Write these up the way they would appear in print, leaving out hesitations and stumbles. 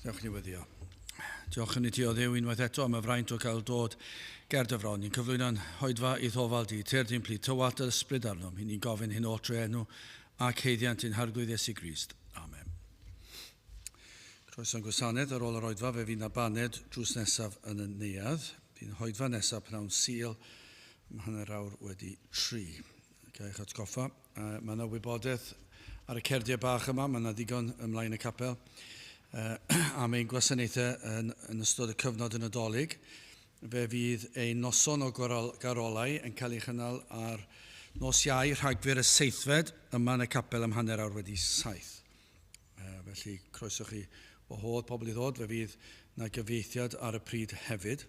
Dewch ni weddio. Diolch yn i ti o Dduw unwaith eto am y fraint o gael dod ger dy fron. Ni'n cyflwyno'n hoedfa i'th ofal di. Tyr di'n plu, tywallt yr ysbryd arnom. Hyn ni'n gofyn hyn oll trwy enw ac haeddiant ein Harglwydd Iesu Grist. Amen. Croeso'n gwasanaeth ar ôl yr oedfa, fe fydd na baned drws nesaf yn y neuadd. Bydd hoedfa nesaf pnawn Sul am 3:30. Ga i'ch atgoffa, mae yna wybodaeth ar y cerdiau bach yma, mae yna ddigon ymlaen y capel, am ein gwasanaethau yn ystod y cyfnod y Nadolig. Fe fydd ein noson o garolau yn cael ei chynnal ar nos Iau, Rhagfyr y 7fed, yma yn y capel am 7:30. Felly, croeso chi wahodd pobl i ddod, fe fydd na gyfieithiad ar y pryd hefyd.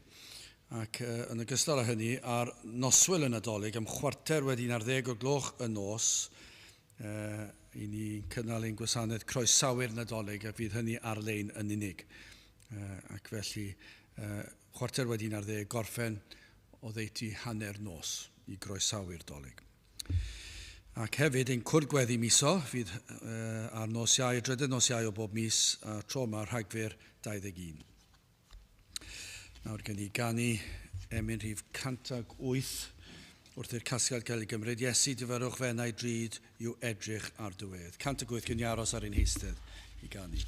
Ac yn ogystal â hynny, ar noswyl y Nadolig am 11:15 o'r gloch y nos, i ni'n cynnal ein gwasanaeth croesawu'r Nadolig, a fydd hynny ar-lein yn unig. Ac felly, 11:15, gorffen oddeutu hanner nos i groesawu'r Dolig. Ac hefyd ein cwrdd gweddi misol fydd ar nos Iau, y drydedd nos Iau o bob mis, a tro yma Rhagfyr 21. Nawr gen i ganu emyn rhif 108 wrth i'r casgliad cael ei gymryd. Iesu, dyfyrwch fy enau drud yw edrych ar dy wedd. 108 gen i aros ar ein heistedd i ganu.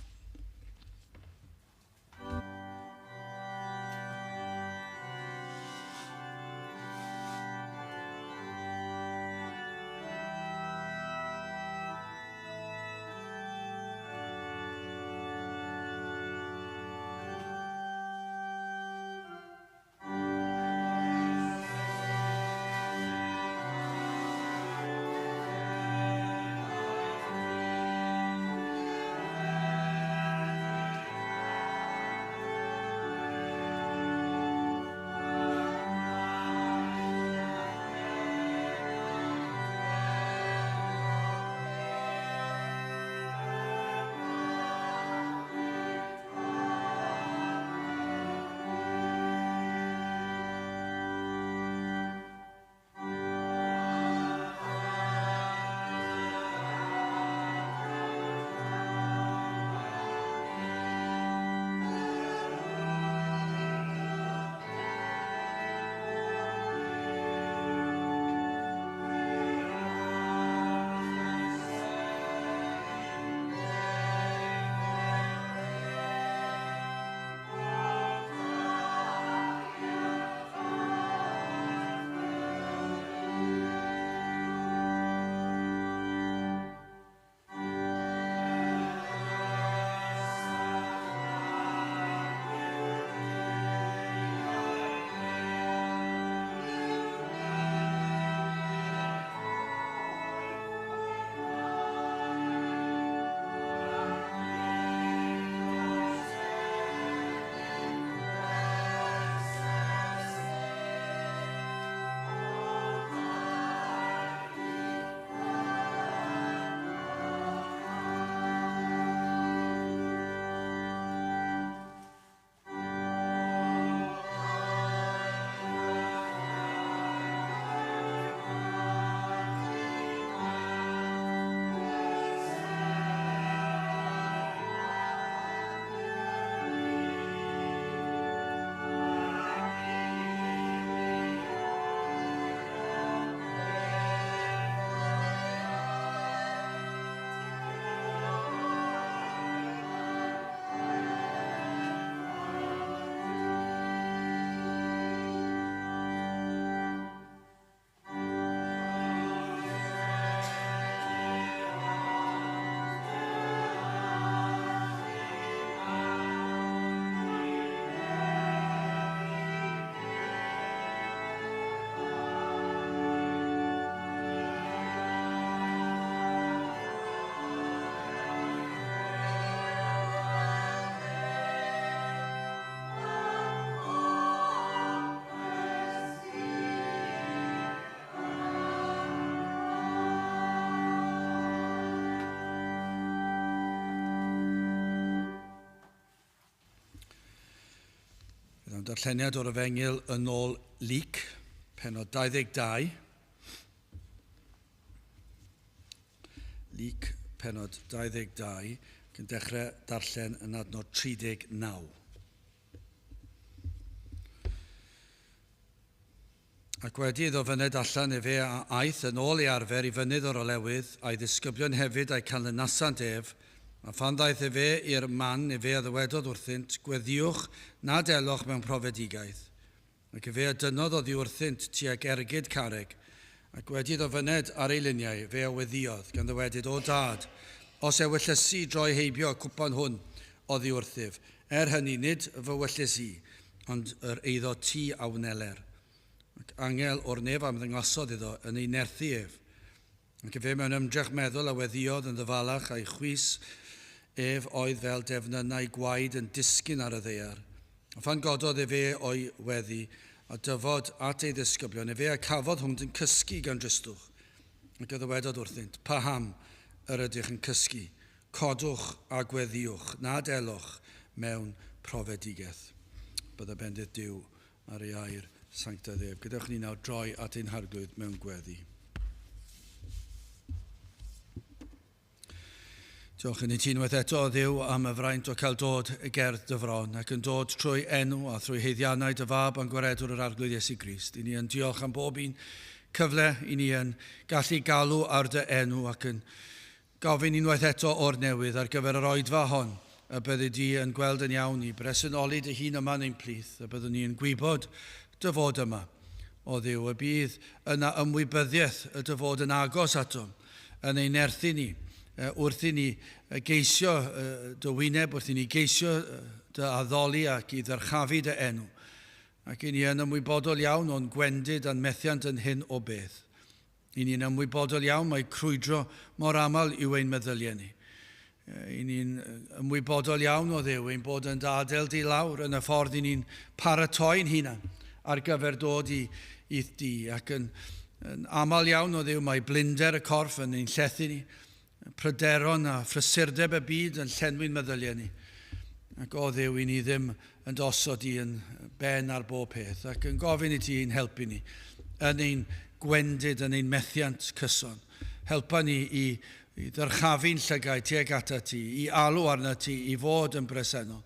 Bydd darlleniad o'r Efengyl yn ôl Luc, pennod 22. Luc, pennod 22. Ac yn dechrau darllen yn adnod 39. Ac wedi iddo fyned allan efe a aeth yn ôl ei arfer i fynydd o'r olewydd, a'i ddisgyblion hefyd a'i canlynasant ef, a phan ddaeth efe i'r man efe a ddywedodd wrthynt, gweddïwch nad elwch mewn profedigaeth. Ac efe a dynnodd oddi wrthynt tuag ergyd carreg, ac wedi iddo fyned ar ei liniau, fe a weddïodd, gan ddywedyd, O dad, os ewyllysi droi heibio y cwpan hwn oddi wrthyf, er hynny nid fy wyllys i, ond yr eiddo ti a wneler. Ac angel o'r nef am ddyngosodd iddo yn ei nerthu ef. Ac efe mewn ymdrech meddwl a weddïodd yn ddyfalach a'i chwys ef oedd fel defnynnau gwaed yn disgyn ar y ddaear. A phan gododd efe o'i weddi a dyfod at ei ddisgyblion, efe a cafodd hwnt yn cysgu gan dristwch. Ac a ddywedodd wrthynt, paham yr ydych yn cysgu? Codwch a gweddïwch, nad elwch mewn profedigaeth. Bydda bendith Duw ar ei air sanctaidd ef. Gadewch ni nawr droi at ein harglwydd mewn gweddi. Diolch i ni ti unwaith eto, o Dduw, am y fraint o cael dod y gerdd dy fron ac yn dod trwy enw a thrwy haeddiannau dy fab a'n gwaredwr yr Arglwydd Iesu Grist. I ni yn diolch am bob un cyfle i ni yn gallu galw ar dy enw ac yn gofyn unwaith eto o'r newydd ar gyfer yr oedfa hon y byddi di yn gweld yn iawn i bresenoli dy hun yma yn ein plith, y byddwn ni yn gwybod dy fod yma. O Dduw, y bydd yna ymwybyddiaeth y dy fod yn agos atom, yn ein nerthu ni, wrth i ni geisio dy wyneb, wrth i ni geisio dy addoli ac i ddyrchafu dy enw. Ac i ni yn ymwybodol iawn o'n gwendid a'n methiant yn hyn o beth. I ni'n ymwybodol iawn mai crwydro mor aml yw ein meddyliau ni. I ni'n ymwybodol iawn o Dduw ein bod yn adael di lawr yn y ffordd i ni'n paratoi'n hunan ar gyfer dod i i'th di. Ac yn aml iawn o Dduw mae blinder y corff yn ein llethu ni, pryderon a phrysurdeb y byd yn llenwi'n meddyliau ni. Ac o Dduw, i ni ddim yn dosod i yn ben ar bob peth ac yn gofyn i ti ein helpu ni yn ein gwendid, yn ein methiant cyson. Helpa ni i ddyrchafu'n llygaid tuag atat ti, i alw arna ti, i fod yn bresennol.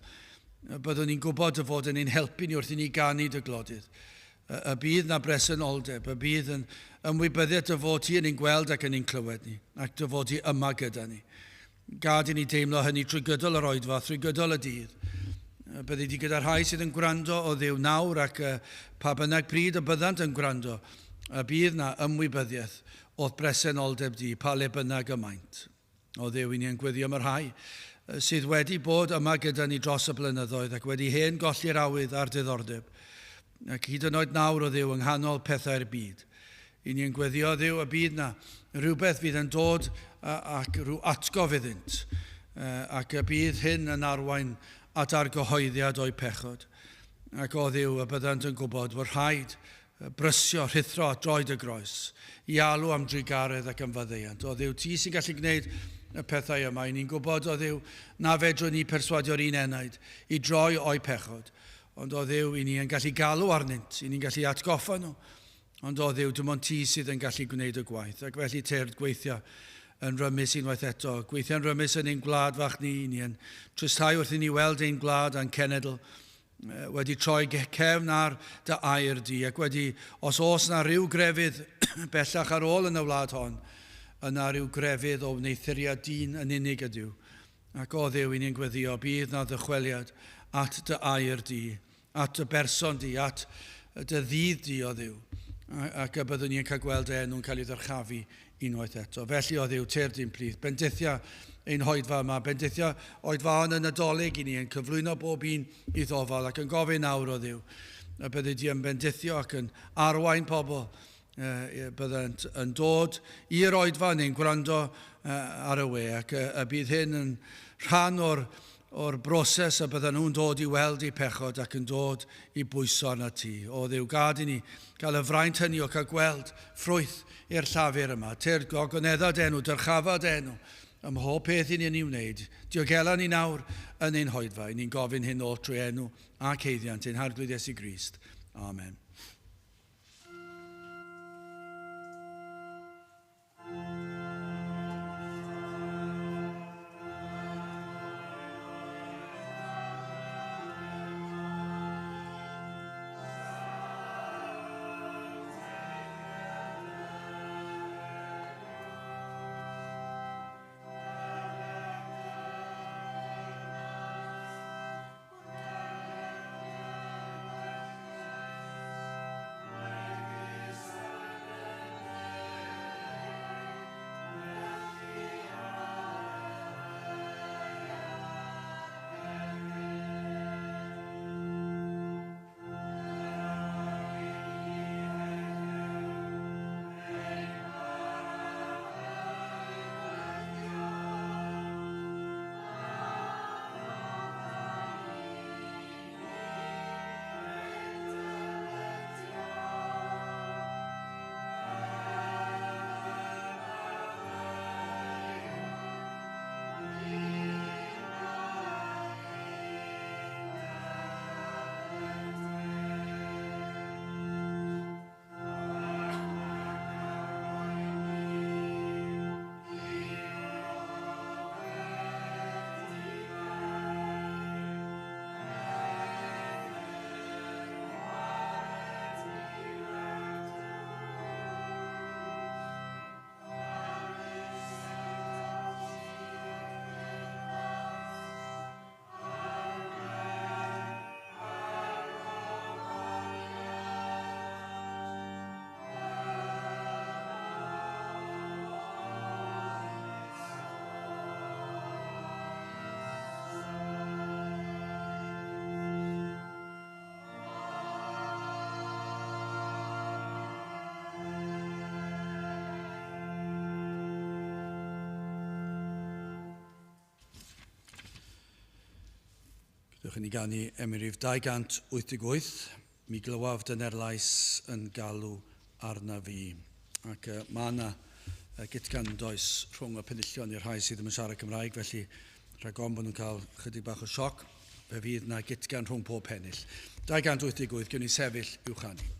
Byddwn ni'n gwybod dy fod yn ein helpu ni wrth i ni ganu dy glodydd. Y bydd na bresenoldeb, y bydd yn ymwybyddiaeth dy fod ti yn ein gweld ac yn ein clywed ni, ac dy fod ti yma gyda ni. Gad i ni deimlo hynny trwy gydol yr oedfa, trwy gydol y dydd. Byddi di gyda rhai sydd yn gwrando o Dduw nawr ac pa bynnag pryd y byddant yn gwrando, y bydd na ymwybyddiaeth o'th bresenoldeb di, pa le bynnag y maent. O Dduw, i ni yn gweddio am y rhai sydd wedi bod yma gyda ni dros y blynyddoedd ac wedi hen golli'r awydd a'r diddordeb. Ac hyd yn oed nawr o Dduw yng nghanol pethau'r byd. I ni yn gweddio Dduw y bydd na rhywbeth fydd yn dod ac rhyw atgof iddynt, ac y bydd hyn yn arwain at argyhoeddiad o'u pechod. Ac o Dduw y byddant yn gwybod fod rhaid brysio, rhuthro at droed y groes, i alw am drugaredd ac am faddeuant. O Dduw, ti sy'n gallu gwneud y pethau yma. I ni'n gwybod, o Dduw, na fedrwn ni perswadio'r un enaid i droi o'u pechod. Ond o Dduw, i ni yn gallu galw arnynt, i ni'n gallu atgoffa nhw. Ond o Dduw, dim ond ti sydd yn gallu gwneud y gwaith. Ac felly tyrd gweithio yn rymus unwaith eto. Gweithio'n rymus yn ein gwlad fach ni. Ni yn tristau wrth i ni weld ein gwlad a'n cenedl wedi troi cefn ar dy air di, ac wedi, os oes na rhyw grefydd bellach ar ôl yn y wlad hon, yna rhyw grefydd o wneuthuriad dyn yn unig ydyw. Ac o Dduw, i ni'n gweddio, bydd na ddychweliad at dy air di, at dy berson di, at dy ddydd di, o Dduw, ac y byddwn ni'n cael gweld dy enw'n cael ei ddyrchafu unwaith eto. Felly, o Dduw, tyrd i'n plith, bendithia ein hoedfa yma, bendithia oedfaon y Nadolig i ni yn cyflwyno bob un i'th ofal ac yn gofyn nawr, o Dduw, y byddi di yn bendithio ac yn arwain pobl, byddant yn dod i'r oedfa neu'n gwrando ar y we, ac y bydd hyn yn rhan o'r broses y byddan nhw'n dod i weld eu pechod ac yn dod i bwyso arna ti. O Dduw, gad i ni gael y fraint hynny o cael gweld ffrwyth i'r llafur yma. Tyrd gogonedda dy enw, dyrchafa dy enw, ym mhob peth i ni yn ei wneud. Diogela ni nawr yn ein hoedfa. I ni'n gofyn hyn oll trwy enw ac haeddiant ein Harglwydd Iesu Grist. Amen. Dewch i ni ganu emyn rhif 288, mi glywaf dynerlais yn galw arna fi. Ac mae yna gytgan does rhwng y penillion i'r rhai sydd ddim yn siarad Cymraeg, felly rhag ofn bod nhw'n cael chydig bach o sioc, fe fydd yna gytgan rhwng pob pennill. 288, gewn ni sefyll i'w chanu.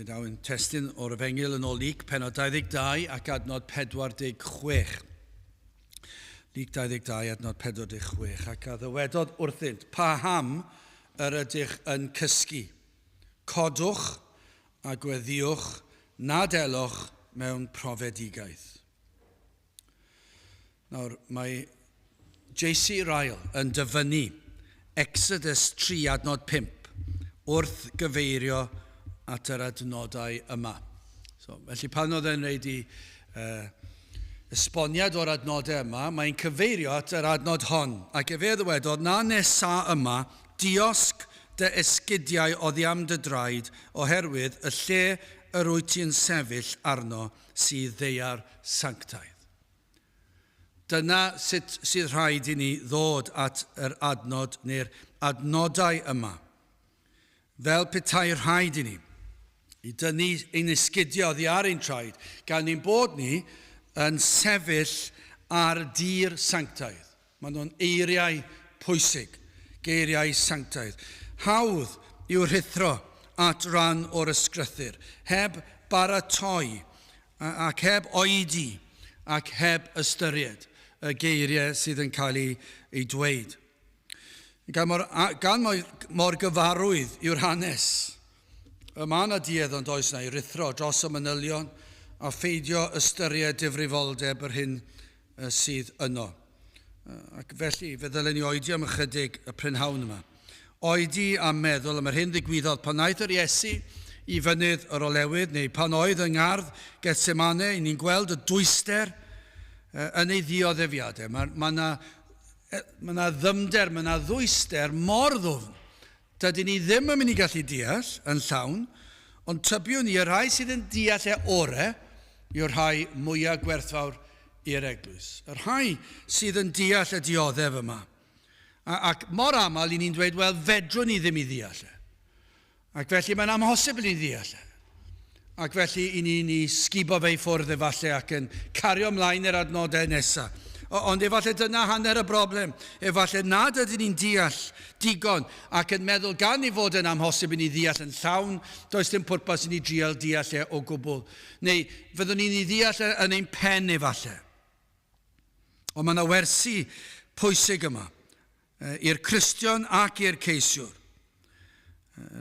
Fe daw ein testun o'r Efengyl yn ôl Luc, pennod 22 ac adnod 46. Luc 22, adnod 46, ac a ddywedodd wrthynt, Paham yr ydych yn cysgu? Codwch a gweddïwch nad elwch mewn profedigaeth. Nawr, mae J.C. Ryle yn dyfynnu Exodus 3 adnod 5 wrth gyfeirio at yr adnodau yma. So, felly pan oedd e'n reid i esboniad o'r adnodau yma, mae'n cyfeirio at yr adnod hon. Ac efe ddywedodd, na nesa yma, diosg dy esgidiau oddi am dy draed, oherwydd y lle yr wyt ti'n sefyll arno sydd ddaear sanctaidd. Dyna sut sydd rhaid i ni ddod at yr adnod neu'r adnodau yma. Fel petai rhaid i ni i dynnu ein esgidiau oddi ar ein traed, gan ein bod ni yn sefyll ar dir sanctaidd. Maen nhw'n eiriau pwysig, geiriau sanctaidd. Hawdd yw rhuthro at ran o'r ysgrythur, heb baratoi ac heb oedi ac heb ystyried y geiriau sydd yn cael eu, eu dweud. Gan mor, gan mor, mor gyfarwydd yw'r hanes, y mae yna duedd ond oes yna i ruthro dros y manylion a pheidio ystyried difrifoldeb yr hyn sydd yno. Ac felly, fe ddylen ni oedi am ychydig y prynhawn yma. Oedi a meddwl am yr hyn ddigwyddodd pan aeth yr Iesu i fynydd yr olewydd, neu pan oedd yng ngardd Gethsemane, i ni'n gweld y dwyster yn ei ddioddefiadau. Mae ma yna Mae yna ddyfnder, mae yna ddwyster mor ddwfn. Dydyn ni ddim yn mynd i gallu deall yn llawn, ond tybiwn i y rhai sydd yn deall e ore yw'r rhai mwyaf gwerthfawr i'r eglwys. Y rhai sydd yn deall y dioddef yma. Ac mor aml i ni'n dweud, wel, fedrwn ni ddim i ddeall e. Ac felly mae'n amhosibl i ni ddeall e. Ac felly i ni'n i sgubo fe i ffwrdd efallai ac yn cario ymlaen i'r adnodau nesaf. Ond efallai dyna hanner y broblem. Efallai nad ydyn ni'n deall digon ac yn meddwl gan ei fod yn amhosib i ni ddeall yn llawn, does dim pwrpas i ni drial deall e o gwbl. Neu fyddwn ni'n ei ddeall e yn ein pen efallai. Ond mae yna wersi pwysig yma i'r Cristion ac i'r ceisiwr.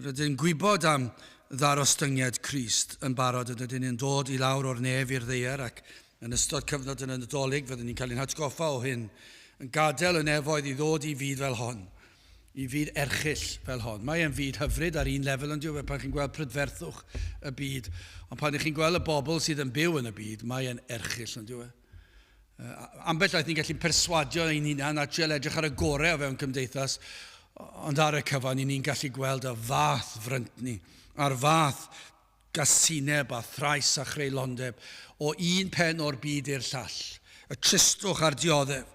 Rydyn gwybod am ddarostyngiad Crist yn barod yn ydyn ni'n dod i lawr o'r nef i'r ddaear ac yn ystod cyfnod yn y Nadolig fyddwn ni'n cael ein hatgoffa o hyn, yn gadael y nefoedd i ddod i fyd fel hon, i fyd erchyll fel hon. Mae e'n fyd hyfryd ar un lefel yn diwedd pan chi'n gweld prydferthwch y byd, ond pan ych chi'n gweld y bobl sydd yn byw yn y byd, mae e'n erchyll yn diwedd. Ambell waith ni'n gallu perswadio ein hunan a trial edrych ar y gorau o fewn cymdeithas, ond ar y cyfan, i ni'n gallu gweld y fath fryntni, a'r fath gasineb a thrais a chreulondeb o un pen o'r byd i'r llall, y tristwch a'r dioddef.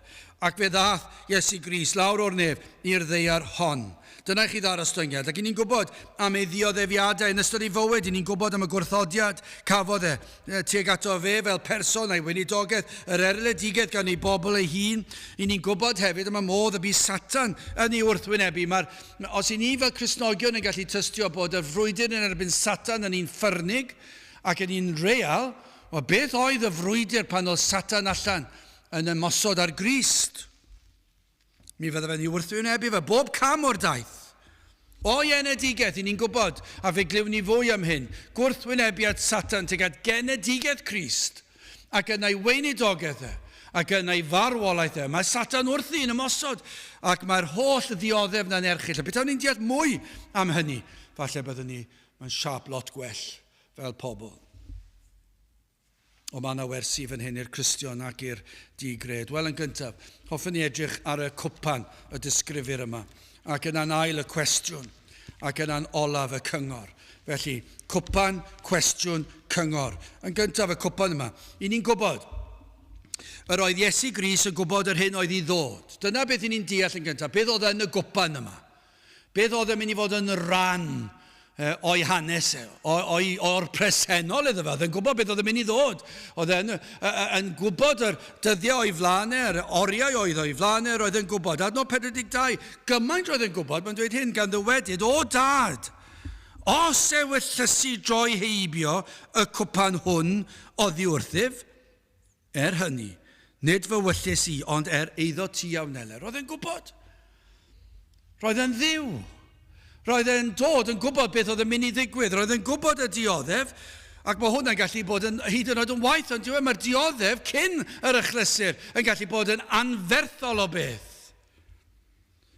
Ac fe ddaeth Iesu Grist lawr o'r nef i'r ddaear hon. Dyna i chi ddarostyngiad. Ac i ni'n gwybod am ei ddioddefiadau yn ystod ei fywyd, i ni'n gwybod am y gwrthodiad cafodd e tuag ato fe fel person a'i weinidogaeth, yr erledigaeth gan ei bobl ei hun. I ni'n gwybod hefyd am y modd y bu Satan yn ei wrthwynebu. Mae'r, os i ni fel Cristnogion yn gallu tystio bod y frwydr yn erbyn Satan yn un ffyrnig ac yn un real, wel beth oedd y frwydr pan oedd Satan allan yn ymosod ar Grist? Mi fydda fe'n ei wrthwynebu fe bob cam o'r daith. O'i enedigaeth, i ni'n gwybod, a fe glywn ni fwy am hyn, gwrthwynebiad Satan tuag at genedigaeth Crist, ac yna ei weinidogaeth e, ac yna ei farwolaeth e. Mae Satan wrthi yn ymosod, ac mae'r holl ddioddef na'n erchyll. A petawn ni'n deall mwy am hynny, falle byddwn ni mewn siâp lot gwell fel pobl. Ond mae yna wersi fan hyn i'r Cristion ac i'r di-gred. Wel, yn gyntaf, hoffwn ni edrych ar y cwpan y disgrifir yma, ac yna'n ail y cwestiwn, ac yna'n olaf y cyngor. Felly, cwpan, cwestiwn, cyngor. Yn gyntaf, y cwpan yma. I ni'n gwybod, yr oedd Iesu Grist yn gwybod yr hyn oedd i ddod. Dyna beth i ni'n deall yn gyntaf. Beth oedd yn y gwpan yma? Beth oedd yn mynd i fod yn ran o'i hanes e, o'r presennol iddo fe. Oedd yn gwybod beth oedd yn mynd i ddod. Oedd e'n yn gwybod yr dyddiau o'i flaen e, yr oriau oedd o'i flaen e, roedd yn gwybod. Adnod 42, gymaint roedd yn gwybod, mae'n dweud hyn gan ddywedyd, o dad, os ewyllysu droi heibio y cwpan hwn oddi wrthyf, Er hynny, Nid fy wyllys i, ond er eiddo ti a wneler. Roedd e'n gwybod. Roedd e'n ddiw. Roedd e'n dod yn gwybod beth oedd yn mynd i ddigwydd. Roedd e'n gwybod y dioddef, ac mae hwnna'n gallu bod yn hyd yn oed yn waeth, ond dyw e, mae'r dioddef cyn yr achlysur yn gallu bod yn anferthol o beth.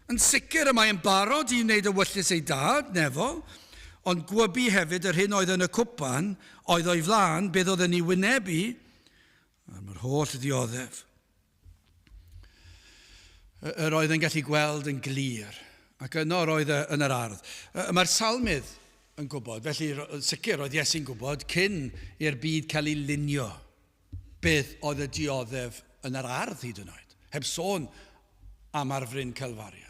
Yn sicr y mae'n barod i wneud ewyllys ei dad, nefol, ond gwybu hefyd yr hyn oedd yn y cwpan oedd o'i flaen, beth oedd yn ei wynebu, am yr holl ddioddef. Yr oedd yn gallu gweld yn glir, ac yno yr oedd yn yr ardd. Mae'r salmydd yn gwybod, felly sicr oedd Iesu'n gwybod cyn i'r byd cael ei lunio beth oedd y dioddef yn yr ardd hyd yn oed, heb sôn am ar fryn Calfaria.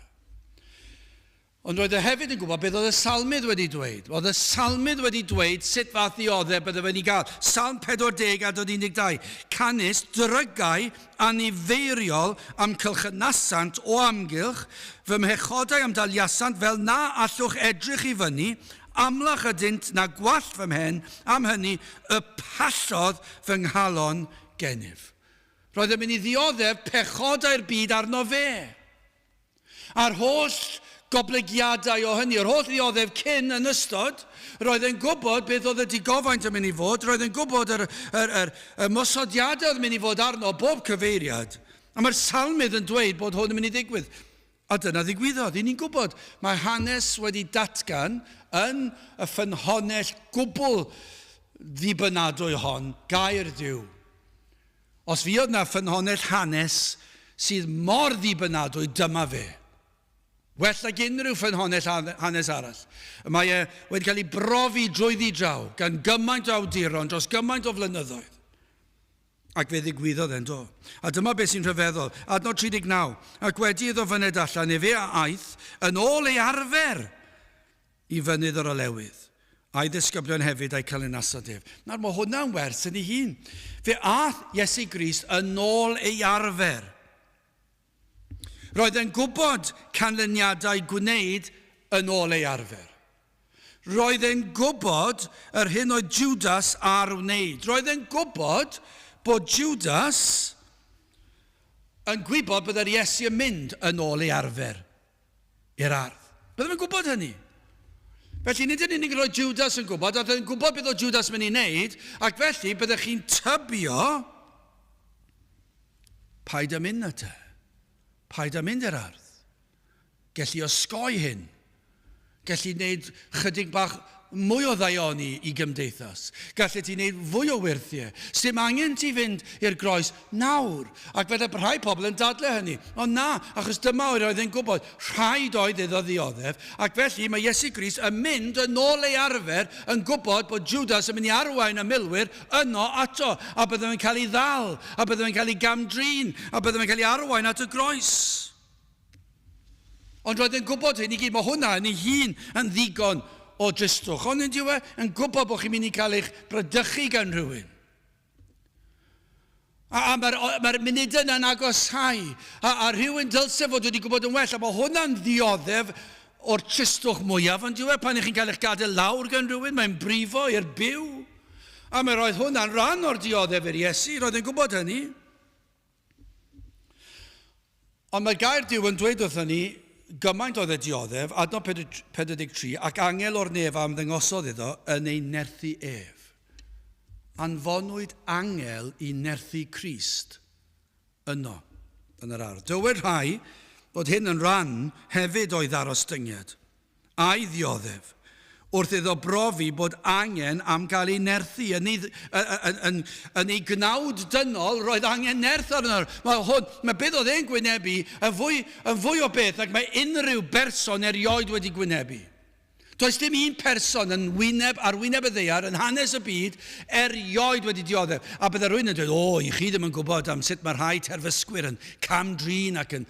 Ond roedd e hefyd yn gwybod beth oedd y salmydd wedi dweud. Oedd y salmydd wedi dweud sut fath ddioddef bydde fe'n ei gael. Salm 40 adnod 12. Canys drygau anifeiriol am cylchynasant o amgylch, fy mhechodau am daliasant fel na allwch edrych i fyny, amlach ydynt na gwallt fy mhen, am hynny y pallodd fy nghalon gennyf. Roedd yn mynd i ddioddef pechodau'r byd arno fe. A'r holl goblygiadau o hynny, yr holl ddioddef cyn yn ystod, roedd e'n gwybod beth oedd y digofaint yn mynd i fod, roedd e'n gwybod yr, yr, yr ymosodiadau oedd yn mynd i fod arno o bob cyfeiriad. A mae'r salmydd yn dweud bod hwn yn mynd i ddigwydd. A dyna ddigwyddodd. I ni'n gwybod, mae hanes wedi datgan yn y ffynhonnell gwbl ddibynadwy hon, gair Duw. Os fuodd 'na ffynhonnell hanes sydd mor ddibynadwy, dyma fe. Well nag unrhyw ffynhonnell hanes arall. Y mae e wedi cael ei brofi drwyddi draw gan gymaint o awduron dros gymaint o flynyddoedd. Ac fe ddigwyddodd e'n do. A dyma beth sy'n rhyfeddol. Adnod 39. Ac wedi iddo fyned allan, efe a aeth yn ôl ei arfer i fynydd yr olewydd, a'i ddisgyblion hefyd a'i canlynasant ef. Nawr, mae hwnna'n wers yn ei hun. Fe aeth Iesu Grist yn ôl ei arfer. Roedd e'n gwybod canlyniadau gwneud yn ôl ei arfer. Roedd e'n gwybod yr hyn oedd Judas ar wneud. Roedd e'n gwybod bod Judas yn gwybod byddai'r Iesu yn mynd yn ôl ei arfer. i'r ardd. Byddem yn gwybod hynny. Felly nid yn unig roedd Judas yn gwybod, oedd yn gwybod beth oedd Judas mynd i wneud, ac felly byddech chi'n tybio, paid â mynd na te. Paid â mynd i'r ardd. Gelli osgoi hyn. Gelli wneud chydig bach mwy o ddaioni i gymdeithas. Gallet ti wneud fwy o wyrthiau. Sdim angen ti fynd i'r groes nawr. Ac fedra rhai pobl yn dadle hynny. Ond na, achos dyma oedd oedd e'n gwybod. Rhaid oedd iddo ddioddef. Ac felly mae Iesu Grist yn mynd yn ôl ei arfer yn gwybod bod Judas yn mynd i arwain y milwyr yno ato. A bydde fe'n cael ei ddal. A bydde fe'n cael ei gam-drin. A bydde fe'n cael ei arwain at y groes. Ond roedd e'n gwybod hyn i gyd. Mae hwnna yn ei hun yn ddigon o dristwch. Ond yn diwedd, yn gwybod bod chi'n mynd i cael eich bradychu gan rhywun. A, a mae'r mae munudau yna'n agoshau. A, a rhywun dylse fod wedi gwybod yn well. A mae hwnna'n ddioddef o'r tristwch mwyaf. Ond diwedd, pan ych chi'n cael eich gadael lawr gan rhywun, mae'n brifo i'r byw. A mae roedd hwnna'n rhan o'r dioddef i'r Iesu. Roedd e'n gwybod hynny. Ond mae gair Duw yn dweud wrthon ni gymaint oedd y dioddef, adnod 43, ac angel o'r nef a ymddangosodd iddo yn ei nerthu ef. Anfonwyd angel i nerthu Crist yno yn yr ardd. Dywed rhai bod hyn yn rhan hefyd o'i ddarostyngiad. a'i ddioddef, wrth iddo brofi bod angen am gael ei nerthu. Yn ei, yn, yn, yn ei gnawd dynol, roedd angen nerth arno. Mae, hwn, mae beth oedd e'n gwynebu yn fwy, yn fwy o beth nag mae unrhyw berson erioed wedi gwynebu. Does dim un person yn wyneb, ar wyneb y ddaear, yn hanes y byd, erioed wedi dioddef. A bydde rhywun yn dweud, o, i chi ddim yn gwybod am sut mae rhai terfysgwyr yn cam-drin ac yn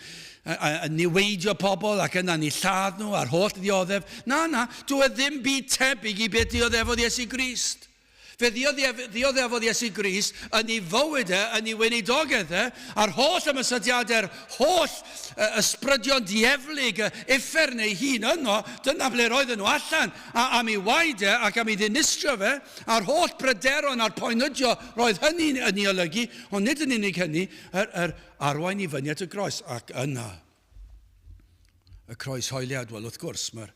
yn niweidio pobl ac yna'n eu lladd nhw a'r holl ddioddef. Na, na, dyw e ddim byd tebyg i beth dioddefodd Iesu Grist. Fe ddioddefodd Iesu Grist yn ei fywyd e, yn ei weinidogaeth e, a'r holl ymosodiadau'r holl ysbrydion dieflig, y uffern ei hun yno, dyna ble roedden nhw allan, a am ei waed e ac am ei ddinistrio fe, a'r holl bryderon a'r poenydio roedd hynny'n yn ei olygu, ond nid yn unig hynny, yr, yr arwain i fyny at y groes, ac yna, y croeshoeliad, wel wrth gwrs, mae'r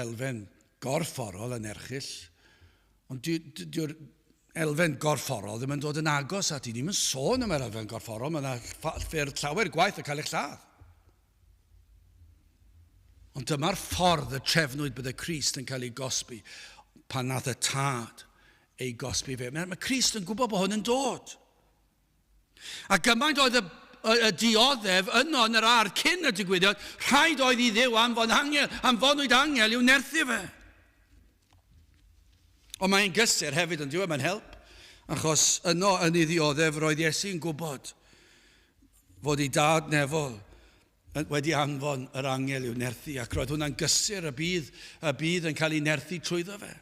elfen gorfforol yn erchyll, Ond dyw'r elfen gorfforol ddim yn dod yn agos at i. Ni'n yn sôn am yr elfen gorfforol, mae yna ffyrdd llawer gwaith yn cael eich lladd. Ond dyma'r ffordd y trefnwyd bydd y Crist yn cael ei gosbi pan nath y tad ei gosbi fe. Mae Crist yn gwybod bod hwn yn dod. A gymaint oedd y, y, y dioddef yno yn yr ardd cyn y digwyddiad, rhaid oedd i Dduw anfon angel, anfonwyd angel i'w nerthu fe. Ond mae'n gysur hefyd yn diwedd, mae'n help, achos yno yn ei ddioddef roedd Iesu'n gwybod fod ei dad nefol wedi anfon yr angel i'w nerthu, ac roedd hwnna'n gysur y bydd, y bydd yn cael ei nerthu trwyddo fe.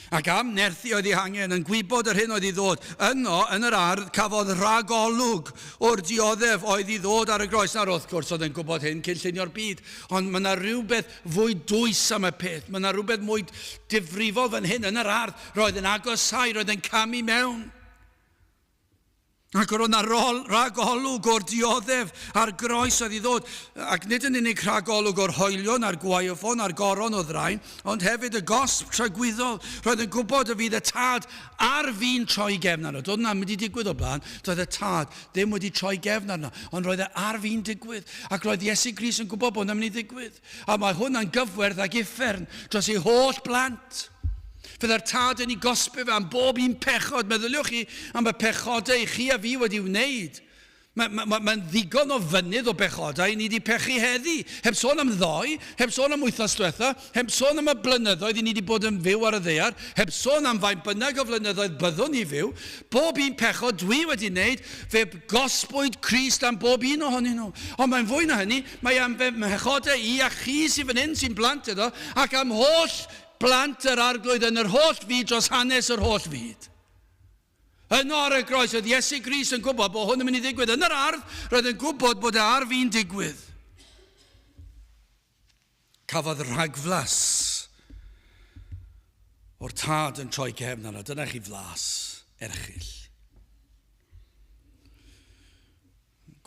Ac am nerthu oedd ei hangen, yn gwybod yr hyn oedd i ddod. Yno, yn yr ardd, cafodd rhagolwg o'r dioddef oedd i ddod ar y groes. Nawr, wrth gwrs, oedd e'n gwybod hyn cyn llunio'r byd, ond mae yna rhywbeth fwy dwys am y peth. Mae yna rhywbeth mwy difrifol fan hyn yn yr ardd. Roedd yn agosáu, roedd yn camu mewn. Ac roedd yna rhagolwg o'r dioddef a'r groes oedd i ddod, ac nid yn unig rhagolwg o'r hoelion a'r gwaywffon a'r goron o ddraen, ond hefyd y gosb tragwyddol. Roedd yn gwybod y fydd y tad ar fin troi gefn arno. Doedd hwnna mynd i digwydd o blaen, doedd y tad ddim wedi troi gefn arno, ond roedd e ar fin digwydd. Ac roedd Iesu Grist yn gwybod bod hwnna'n mynd i ddigwydd. A mae hwnna'n gyfwerth ag uffern dros ei holl blant. Fydda'r tad yn ei gosbi fe am bob un pechod. Meddyliwch chi am y pechodau chi a fi wedi wneud. Mae'n ma, ma, ma ddigon o fynydd o bechodau ni wedi pechu heddi. Heb sôn am ddoe, heb sôn am wythnos diwetha, heb sôn am y blynyddoedd i ni wedi bod yn fyw ar y ddaear, heb sôn am faint bynnag o flynyddoedd byddwn ni fyw. Bob un pechod dwi wedi wneud, fe gosbwyd Crist am bob un ohonyn nhw. Ond mae'n fwy na hynny, mae am fy mhechodau i a chi sydd fan hyn sy'n blant iddo, ac am holl blant yr Arglwydd yn yr holl fyd dros hanes yr holl fyd. Yno ar y groes, oedd Iesu Grist yn gwybod bod hwn yn mynd i ddigwydd. Yn yr ardd, roedd yn gwybod bod e ar fin digwydd. Cafodd rhagflas o'r tad yn troi cefn arno. Dyna chi flas erchyll.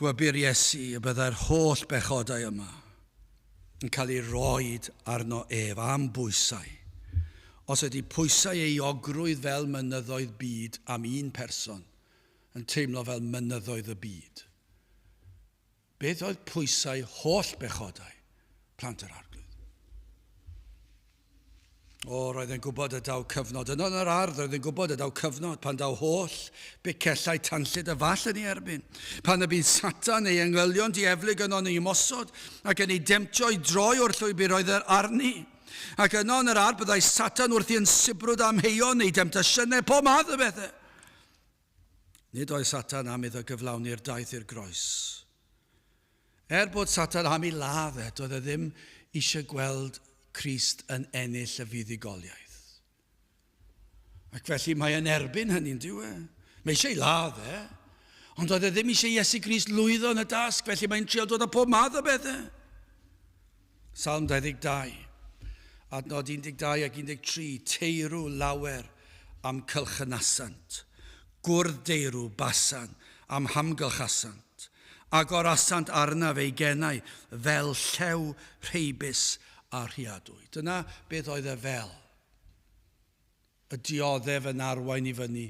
Gwybu'r Iesu y byddai'r holl bechodau yma yn cael ei roed arno ef am bwysau. Os ydy pwysau ei euogrwydd fel mynyddoedd byd am un person yn teimlo fel mynyddoedd y byd, beth oedd pwysau holl bechodau plant yr Arglwydd? O, roedd e'n gwybod y daw cyfnod. Yno yn yr ardd, roedd e'n gwybod y daw cyfnod pan daw holl bicellau tanllyd y fall yn ei erbyn. Pan y bydd Satan ei engylion dieflig yno yn ei ymosod ac yn ei demtio i droi o'r llwybr oedd yr arni. Ac yno yn yr ardd byddai Satan wrthi yn sibrwd amheuon neu demtasiynau, pob math o bethau. Nid oedd Satan am iddo gyflawni'r daith i'r groes. Er bod Satan am ei ladd e, doedd e ddim eisiau gweld Crist yn ennill y fuddugoliaeth. Ac felly mae e'n erbyn hynny'n dyw e. Mae eisiau ei ladd e, ond doedd e ddim eisiau Iesu Grist lwyddo yn y dasg, felly mae'n trio dod â pob math o bethau. Salm 22, adnod 12 ac 13, teirw lawer am cylchynasant, gwrdd deirw basan am hamgylchasant. Agorasant arnaf eu genau fel llew rheibus a rhiadwy. Dyna beth oedd e fel. Y dioddef yn arwain i fyny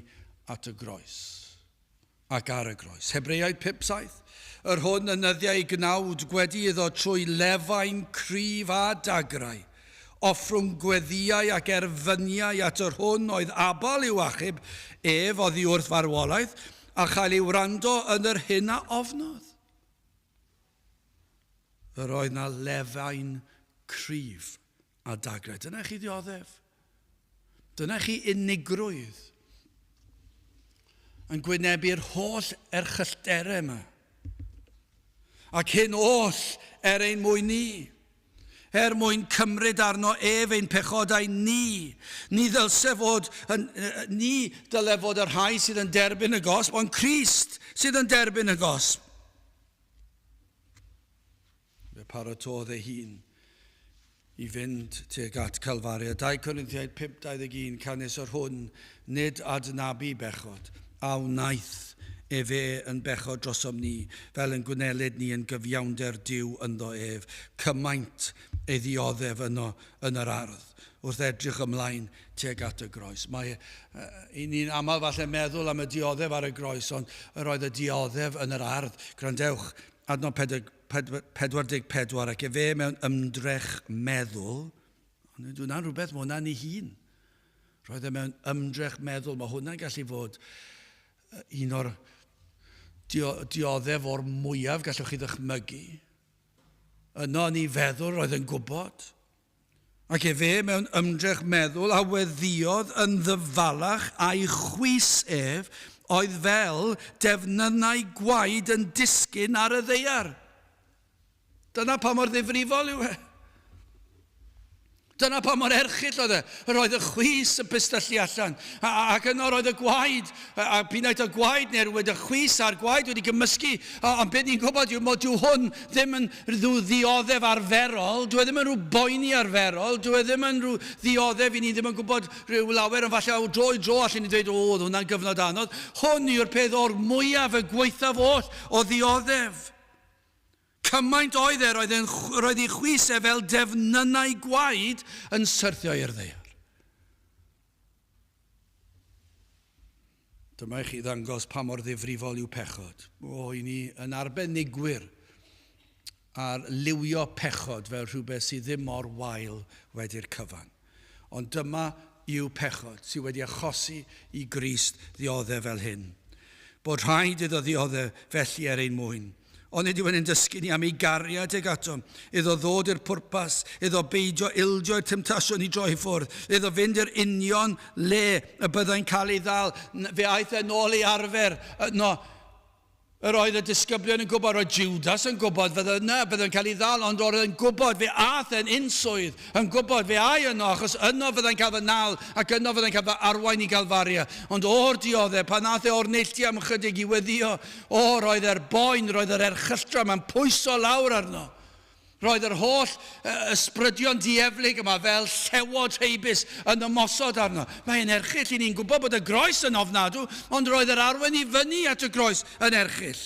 at y groes. Ac ar y groes. Hebreaid 5:7. Yr hwn yn nyddiau ei gnawd gwedi iddo trwy lefain cryf a dagrau, offrwm gweddïau ac erfyniau at yr hwn oedd abal i'w achub ef oddi wrth farwolaeth, a chael ei wrando yn yr hyn a ofnodd. Yr oedd na lefain cryf a dagrau. Dyna chi ddioddef. Dyna chi unigrwydd yn gwynebu'r holl erchyllterau yma. Ac hyn oll er ein mwyn ni. Er mwyn cymryd arno ef ein pechodau ni. Ni ddylse fod, yn, ni dyle fod y rhai sydd yn derbyn y gosb, ond Crist sydd yn derbyn y gosb. Fe paratôdd ei hun i fynd tuag at Calfaria. 2 Corinthiaid 5:21 Canys yr hwn nid adnabu bechod, a wnaeth efe yn bechod drosom ni, fel yn gwnelid ni yn gyfiawnder Duw ynddo ef, cymaint ei ddioddef yno yn yr ardd, wrth edrych ymlaen tuag at y groes. Mae uh, i ni'n aml falle meddwl am y dioddef ar y groes, ond yr oedd y dioddef yn yr ardd. Gwrandewch, adnod 44, ac efe mewn ymdrech meddwl, ond nid hwnna'n rhywbeth, mae hwnna'n ei hun. Roedd e mewn ymdrech meddwl, mae hwnna'n gallu fod un o'r dioddef o'r mwyaf gallwch chi ddychmygu. Yno yn ei feddwl roedd yn gwybod. Ac efe mewn ymdrech meddwl a weddïodd yn ddyfalach a'i chwys ef oedd fel defnynnau gwaed yn disgyn ar y ddaear. Dyna pa mor ddifrifol yw e. Dyna pa mor erchyll oedd e. Roedd y chwys yn pistyllu allan. A, ac yno roedd y gwaed, a, a pinaid y gwaed neu'r wedi y chwys a'r gwaed wedi gymysgu. A, ond beth ni'n gwybod yw mod dyw hwn ddim yn rhyw ddioddef arferol, dyw e ddim yn rhyw boeni arferol, dyw e ddim yn rhyw ddioddef i ni ddim yn gwybod rhyw lawer, ond falle o dro i dro allan ni dweud, o, oedd hwnna'n gyfnod anodd. Hwn yw'r peth o'r mwyaf, y gwaethaf oll o ddioddef. Cymaint oedd e, roedd, e'n, roedd ei chwys e fel defnynnau gwaed yn syrthio i'r ddaear. Dyma i chi ddangos pa mor ddifrifol yw pechod. O, i ni yn arbenigwyr ar liwio pechod fel rhywbeth sydd ddim mor wael wedi'r cyfan. Ond dyma yw pechod sydd wedi achosi i Grist ddioddef fel hyn. Bod rhaid iddo ddioddef felly er ein mwyn. Ond nid yw yn ein dysgu ni am ei gariad tuag atom, iddo ddod i'r pwrpas, iddo beidio ildio i'r temtasiwn i droi i ffwrdd, iddo fynd i'r union le y byddai'n cael ei ddal. Fe aeth e nôl ei arfer yno. Yr oedd y disgyblion yn gwybod, roedd Judas yn gwybod, fydde yna, byddai'n cael ei ddal, ond roedd yn gwybod, fe aeth e'n unswydd, yn gwybod, fe ai yno, achos yno fyddai'n cael fy nal, ac yno fyddai'n cael fy arwain i Galfaria. Ond o'r dioddef, pan aeth e o'r neilltu am ychydig i weddio, O, roedd e'r boen, roedd yr erchylltra yma'n pwyso lawr arno. Roedd yr holl ysbrydion dieflig yma fel llewod rheibus yn ymosod arno. Mae'n erchyll, i ni'n gwybod bod y groes yn ofnadw, ond roedd yr arwen i fyny at y groes yn erchyll.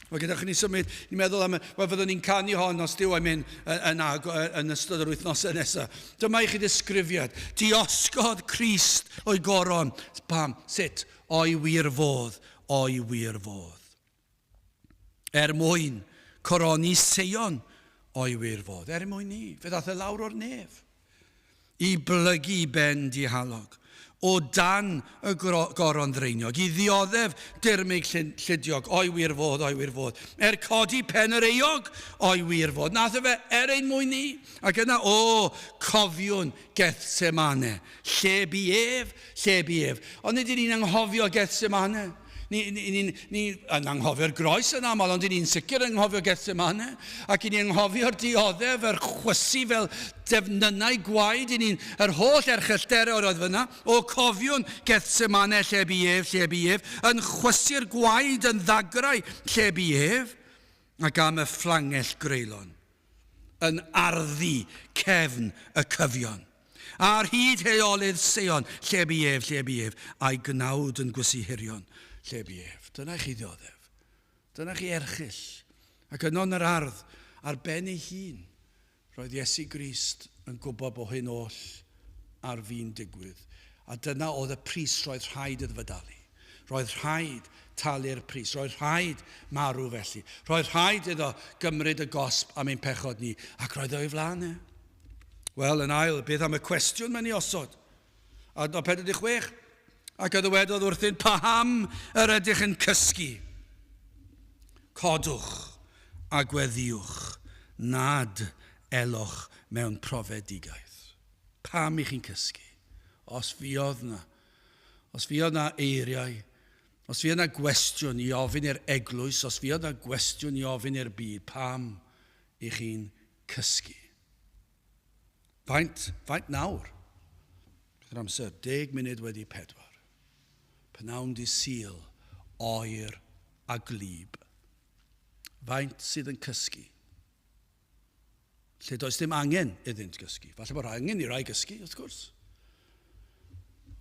Wel, gyda chi ni symud, ni'n meddwl am, wel, fyddwn ni'n canu hon os Duw am mynd yn, yn, yn ystod yr wythnosau nesaf. Dyma i chi ddisgrifiad. Diosgodd Crist o'i goron. Pam? Sut? O'i wir fodd, o'i wir fodd. Er mwyn coroni Seion o'i wir fodd. Er mwyn ni, fe ddaeth e lawr o'r nef i blygu i ben dihalog, o dan y goron ddraeniog, i ddioddef dirmyg llidiog, o'i wir fodd, o'i wir fodd. Er codi pen yr euog, o'i wir fodd. Nath e fe er ein mwyn ni. Ac yna, o, cofiwn Gethsemane. Lle bu ef? Lle bu ef? Ond nid y'n ni'n anghofio Gethsemane. Ni, ni, ni, ni yn anghofio'r groes yn aml, ond ni'n sicr yn anghofio Gethsemane. Ac i ni'n anghofio'r dioddef, yr chwysu fel defnynnau gwaed, i ni'n yr holl erchyllterau oedd fyna. O, cofiwn Gethsemane lle bu ef, lle bu ef, yn chwysu'r gwaed yn ddagrau lle bu ef, ac am y fflangell greulon. yn arddu cefn y cyfion. Ar hyd heolydd Seion, lle bu ef, lle bu ef, a'i gnawd yn gwysu hirion, lle bu ef. Dyna i chi ddioddef. Dyna chi erchyll. Ac yno yn yr ardd, ar ben ei hun, roedd Iesu Grist yn gwybod bod hyn oll ar fin digwydd. A dyna oedd y pris roedd rhaid iddo fe dalu. Roedd rhaid talu'r pris. Roedd rhaid marw felly. Roedd rhaid iddo gymryd y gosb am ein pechod ni, ac roedd o'i flaen e. Wel, yn ail, beth am y cwestiwn mae'n ei osod? Adnod 46. Ac a ddywedodd wrthyn, paham yr ydych yn cysgu? Codwch a gweddïwch nad eloch mewn profedigaeth. Pam i chi'n cysgu? Os fuodd na Os fuodd 'na eiriau, os fuodd 'na gwestiwn i ofyn i'r eglwys, os fuodd 'na gwestiwn i ofyn i'r byd, pam i chi'n cysgu? Faint, faint nawr? Beth yr amser? 4:10. Pnawn di Sul, oer a gwlyb. Faint sydd yn cysgu? Lle does dim angen iddynt gysgu. Falle bod angen i rai gysgu, wrth gwrs.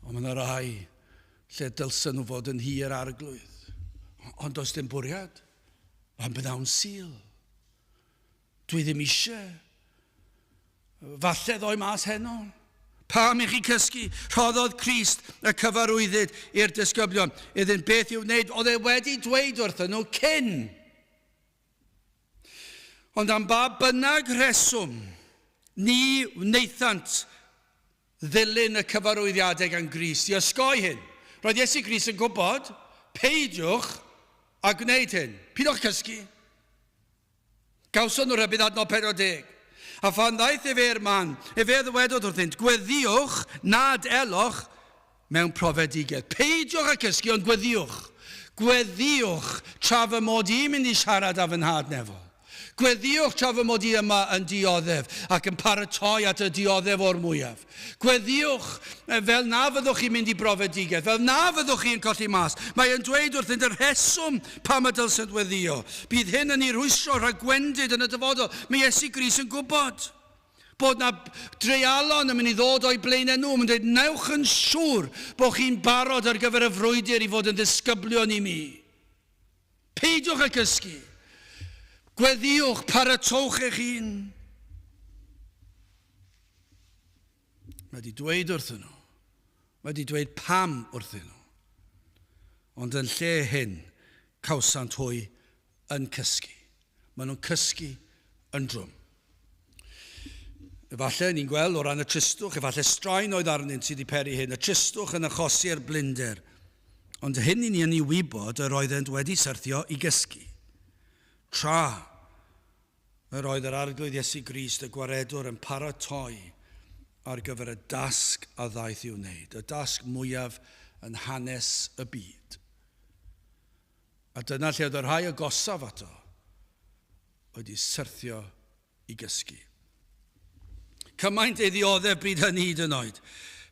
Ond mae yna rai lle dylsen nhw fod yn hir arglwydd. Ond does dim bwriad. Mae'n byddwn Sul. Dwi ddim eisiau. Falle ddoi mas heno. Pam i chi cysgu? Rhoddodd Crist y cyfarwyddyd i'r disgyblion iddynt beth i'w wneud. Oedd e wedi dweud wrthyn nhw cyn. Ond am ba bynnag rheswm, ni wnaethant ddilyn y cyfarwyddiadau gan Grist i osgoi hyn. Roedd Iesu Grist yn gwybod, peidiwch â gwneud hyn. Pidwch cysgu. Gawson nhw rhybudd adnod 40. A phan ddaeth efe i'r man, efe a ddywedodd wrthynt, Gweddïwch nad eloch mewn profedigaeth. Peidiwch â cysgu, ond gweddïwch. Gweddïwch tra fy mod i'n mynd i siarad â fy nhad nefol. Gweddïwch tra fy mod i yma yn dioddef ac yn paratoi at y dioddef o'r mwyaf. Gweddïwch fel na fyddwch chi'n mynd i brofedigaeth, fel na fyddwch chi yn colli mas. Mae e'n dweud wrthynt y rheswm pam y dylsent weddïo. Bydd hyn yn ei rhwystro rhag gwendid yn y dyfodol. Mae Iesu Grist yn gwybod bod na dreialon yn mynd i ddod o'i blaenau nhw. Mae'n dweud, newch yn siŵr bod chi'n barod ar gyfer y frwydr i fod yn ddisgyblion i mi. Peidiwch â cysgu. Gweddïwch, paratowch eich hun. Mae wedi dweud wrthyn nhw. Mae wedi dweud pam wrthyn nhw. Ond yn lle hyn, cawsant hwy yn cysgu. Maen nhw'n cysgu yn drwm. Efallai ni'n gweld o ran y tristwch, efallai straen oedd arnynt sydd wedi peri hyn, y tristwch yn achosi'r blinder. Ond hyn i ni yn ei wybod yr oeddent wedi syrthio i gysgu. Tra yr oedd yr Arglwydd Iesu Grist y Gwaredwr yn paratoi ar gyfer y dasg a ddaeth i'w wneud, y dasg mwyaf yn hanes y byd. A dyna lle oedd y rhai agosaf ato wedi syrthio i gysgu. Cymaint ei ddioddef bryd hynny hyd yn oed.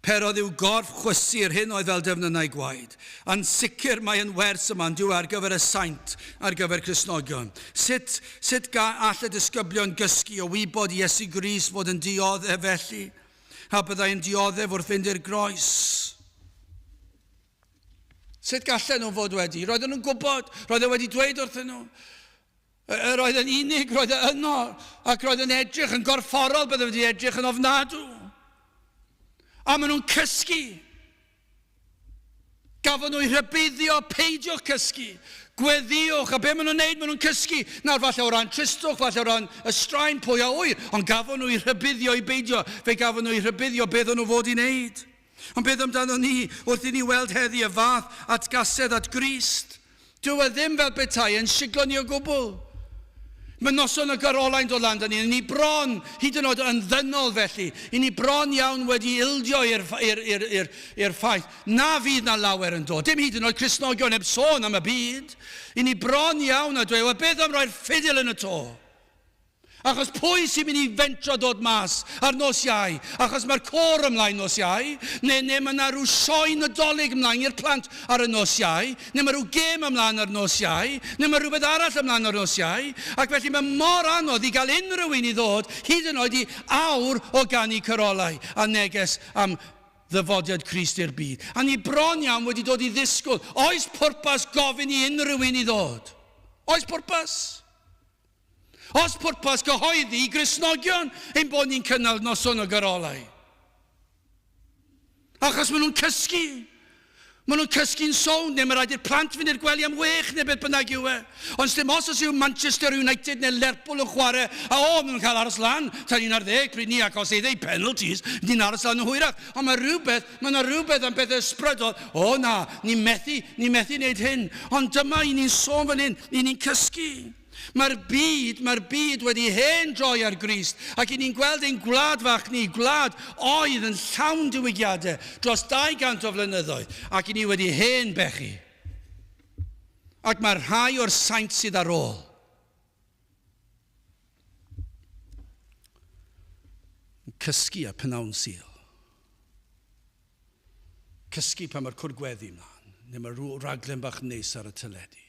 Perodd i'w gorff chwysu yr hyn oedd fel defnynnau gwaed. A'n sicr mae yn wers yma yn dyw e ar gyfer y saint, ar gyfer Cristnogion. Sut, sut ga, all y disgyblion gysgu o wybod Iesu Grist fod yn dioddef felly? A byddai yn dioddef wrth fynd i'r groes. Sut gallen nhw fod wedi? Roedden nhw'n gwybod, roedd e wedi dweud wrthyn nhw. Yr oedd yn unig, roedd e yno, ac roedd yn edrych yn gorfforol, bydde wedi edrych yn ofnadw. A maen nhw'n cysgu. Gafon nhw'u rhybuddio, peidiwch cysgu, gweddïwch, a be maen nhw'n neud? Maen nhw'n cysgu. Nawr, falle o ran tristwch, falle o ran y straen, pwy a ŵyr, ond gafon nhw'u rhybuddio i beidio, fe gafon nhw'u rhybuddio beth o'n nhw fod i wneud. Ond beth amdano ni wrth i ni weld heddi y fath atgasedd at Grist? Dyw e ddim fel petai e'n siglo ni o gwbl. Mae noson y garolau'n dod lan 'da ni, ni bron, hyd yn oed yn ddynol felly, i ni bron iawn wedi ildio i'r ffaith na fydd na lawer yn dod. Dim hyd yn oed Cristnogion heb sôn am y byd. I ni bron iawn a dweud, wel beth am roi'r ffidil yn y to? Achos pwy sy'n mynd i fentro dod mas ar nos Iau? Achos mae'r côr ymlaen nos Iau, neu, neu mae yna rhyw sioe Nadolig ymlaen i'r plant ar y nos Iau, neu mae rhyw gêm ymlaen ar nos Iau, neu mae rhywbeth arall ymlaen ar nos Iau, ac felly mae mor anodd i gael unrhyw un i ddod, hyd yn oed i awr o ganu carolau a neges am ddyfodiad Crist i'r byd. A ni bron iawn wedi dod i ddisgwyl, oes pwrpas gofyn i unrhyw un i ddod? Oes pwrpas? Os pwrpas cyhoeddi i Gristnogion ein bod ni'n cynnal noson o garolau. Achos maen nhw'n cysgu. Maen nhw'n cysgu'n sownd, neu mae rhaid i'r plant fynd i'r gwely am wech, neu beth bynnag yw e. Ond sdim os os yw Manchester United neu Lerpwl yn chwarae, a o, maen nhw'n cael aros lan tan 11 pryd ni, ac os ei ddeu penalties, ni'n aros lan yn hwyrach. Ond mae rhywbeth, mae yna rhywbeth am bethau ysbrydol, o na, ni'n methu, ni'n methu wneud hyn. Ond dyma i ni'n sôn fan hyn, i ni'n cysgu. Mae'r byd, mae'r byd wedi hen droi ar Grist, ac i ni'n gweld ein gwlad fach ni, gwlad oedd yn llawn diwygiadau dros 200 o flynyddoedd, ac i ni wedi hen bechu. Ac mae rhai o'r saint sydd ar ôl yn Cysgu a pnawn Sul. Cysgu pan mae'r cwrdd gweddi mlaen, neu mae rhyw raglen bach neis ar y teledu.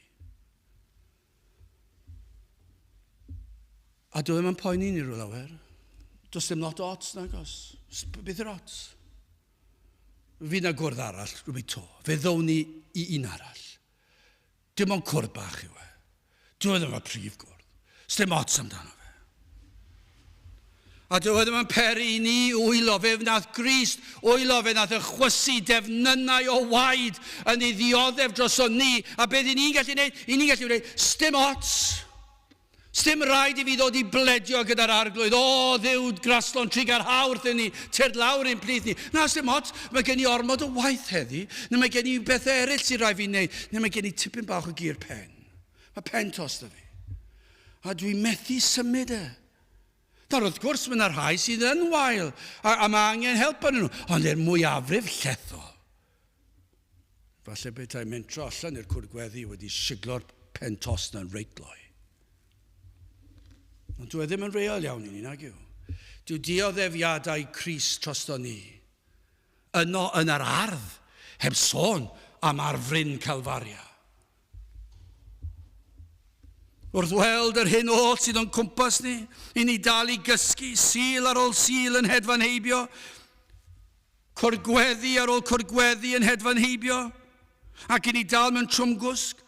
A dwi ddim yn poeni ni rhyw lawer. Does dim lot o ots nagos. Beth yw'r ots? Fi na gwrdd arall, rhywbeth to. Fe ddown ni i un arall. Dim ond cwrdd bach yw e. Dwi e ddim y prif gwrdd. Sdim ots amdano fe. A dyw e ddim yn peri i ni wylo, fe wnaeth Grist wylo, fe wnaeth y chwysu defnynnau o waed yn ei ddioddef droson ni, a beth i ni'n gallu gwneud? I ni'n gallu gwneud, sdim ots. Sdim rhaid i fi ddod i bledio gyda'r arglwydd, o ddiw graslon trugarhau wrthyn ni, tyrd lawr i'n plith ni. Na, sdim ots, mae gen i ormod o waith heddi, neu mae gen i bethau eraill sy'n rhaid fi wneud, neu mae gen i tipyn bach o gur pen. Mae pen tost da fi. A dwi'n methu symud e. Nawr, wrth gwrs, mae yna rhai sydd yn wael, a, a mae angen help arnyn nhw, ond er mwyafrif llethol. Falle petai mentro allan i'r cwrdd gweddi wedi siglo'r pen tost na'n reit gloi. Ond dwi e ddim yn real iawn i ni, nag yw? Dyw dioddefiadau Crist drosto ni yno yn yr ardd, heb sôn am ar fryn Calfaria. Wrth weld yr hyn oll sydd o'n cwmpas ni, i ni dal i gysgu, Sul ar ôl Sul yn hedfan heibio, cwrdd-gweddi ar ôl cwrdd-gweddi yn hedfan heibio, ac i ni dal mewn trwmgwsg,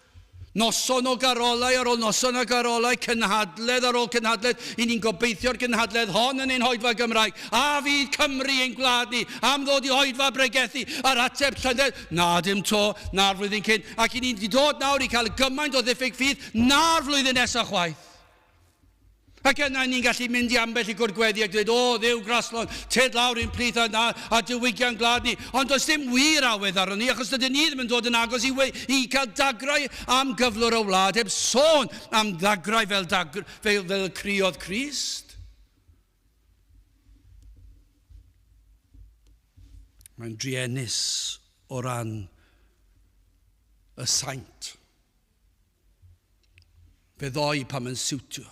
noson o garolau ar ôl noson o garolau, cynhadledd ar ôl cynhadledd, i ni'n gobeithio'r gynhadledd hon yn ein hoedfa Gymraeg, a fydd Cymru ein gwlad ni am ddod i oedfa bregethu, a'r ateb llynedd, na dim to, na'r flwyddyn cyn, Ac i ni wedi dod nawr i cael gymaint o ddiffyg ffydd na'r flwyddyn nesaf chwaith. Ac yna ni'n gallu mynd i ambell i gwrdd gweddi a dweud, o, Dduw graslon, tyd lawr i'n plith a, a, a diwygian gwlad ni. Ond does dim wir awydd arno ni, achos dydyn ni ddim yn dod yn agos i, we, i cael dagrau am gyflwr y wlad, heb sôn am ddagrau fel, dagr, fel, fel criodd Crist. Mae'n druenus o ran y saint. Fe ddoi pan mae'n siwtio.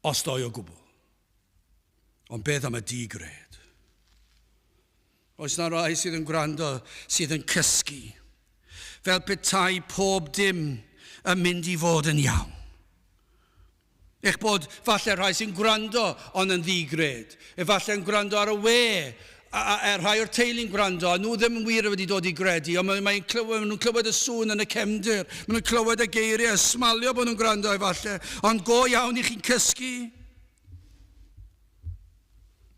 Os doi o gwbl. Ond beth am y di-gred? Oes na rai sydd yn gwrando sydd yn cysgu, fel petai pob dim yn mynd i fod yn iawn. Eich bod falle rhai sy'n gwrando ond yn ddi-gred, efallai yn gwrando ar y we, a, a, a rhai o'r teulu'n gwrando, a nhw ddim yn wir wedi dod i gredu, ond mae'n mae clywed, maen nhw'n clywed y sŵn yn y cefndir, maen nhw'n clywed y geiriau, smalio bod nhw'n gwrando efallai, ond go iawn i chi'n cysgu.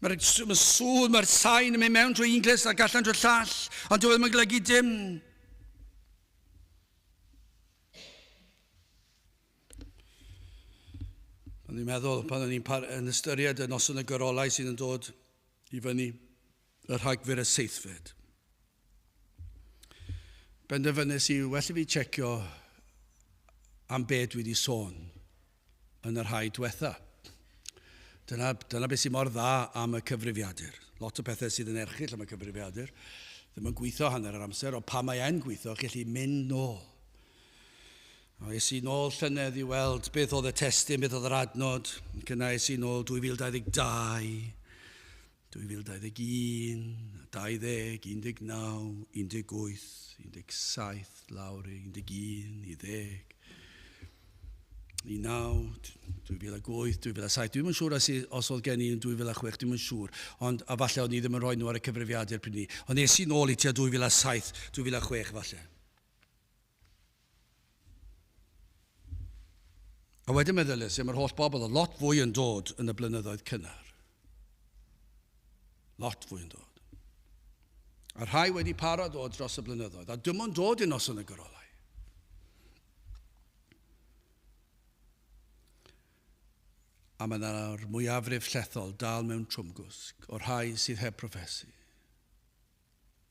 Mae'r mae sŵn, mae'r sain yn mynd mewn drwy un glust ac allan drwy'r llall, ond dyw e ddim yn golygu dim. Pan ni'n meddwl, pan o'n i'n yn ystyried y noson y gyrolau sydd yn dod i fyny, y rhagfyr y seithfed. Benderfynnes i, well i fi checio am be dwi wedi sôn yn y rhai diwetha. Dyna, dyna beth sy'n mor dda am y cyfrifiadur. Lot o pethau sydd yn erchyll am y cyfrifiadur. Ddim yn gweithio hanner yr amser, ond pan mae e'n gweithio, chi'n gallu mynd nôl. A es i nôl llynedd i weld beth oedd y testun, beth oedd yr adnod. Ac yna es i nôl 2022, 2021, 20, 19, 18, 17, lawr i 11, i 10, i 9, 2008, 2007. Dwi'm yn siŵr os, os oedd gen i yn 2006, dwi'm yn siŵr. Ond a falle o'n i ddim yn rhoi nhw ar y cyfrifiadur pryd ni. Ond es i nôl i tua 2007, 2006 falle. A wedyn meddyliais i am yr holl bobl, oedd lot fwy yn dod yn y blynyddoedd cynnar. Lot fwy yn dod. A rhai wedi parod dod dros y blynyddoedd, a dim ond dod i noson y gyrolau. A mae yna'r mwyafrif llethol dal mewn trwmgwsg o'r rhai sydd heb proffesu.